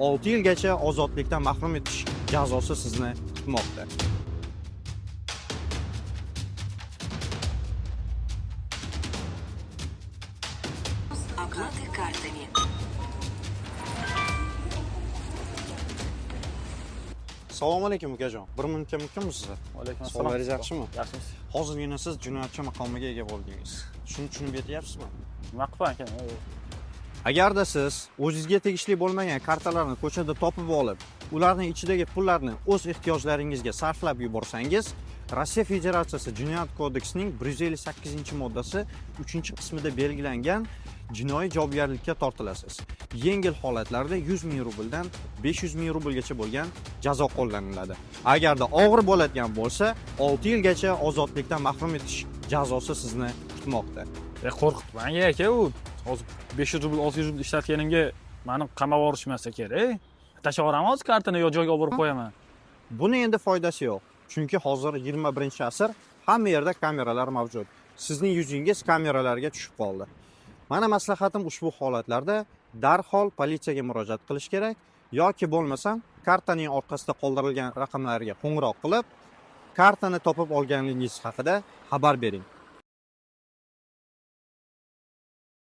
6 yilgacha ozodlikdan mahrum etish jazosi sizni kutmoqda. Оплаты картами. Assalomu alaykum, ukajon. Bir minutga mumkinmi sizni? Alaykum assalom. Sog'ligingiz yaxshimi? Yaxshimisiz? Hozirgina siz jinoyatchi maqomiga ega bo'ldingiz. Shuni tushunib yetyapsizmi? Nima qilibman aka? Agarda siz o'zingizga tegishli bo'lmagan kartalarni ko'chada topib olib, ularning ichidagi pullarni o'z ehtiyojlaringizga sarflab yuborsangiz, Rossiya Federatsiyasi Jinoyat kodeksining 158-moddasi 3-qismida belgilangan jinoiy javobgarlikka tortilasiz. Yengil holatlarda 100 ming rubldan 500 ming rublgacha bo'lgan jazo qo'llaniladi. Agarda og'ir bo'ladigan bo'lsa, 6 yilgacha ozodlikdan mahrum etish jazosi sizni kutmoqda. E, qo'rqitmang aka, u hozir 500 rubl, 600 rubl ishlatganimga mani qamab yuborishmasa kerak. Tashlab yuboraman hozir kartani yo joyga olib borib qo'yaman. Buni endi foydasi yo'q. Chunki hozir 21-asr, hamma yerda kameralar mavjud. Sizning yuzingiz kameralarga tushib qoldi. Mana maslahatim, ushbu holatlarda darhol politsiyaga murojaat qilish kerak yoki bo'lmasam kartaning orqasida qoldirilgan raqamlarga qo'ng'iroq qilib, kartani topib olganingiz haqida xabar bering.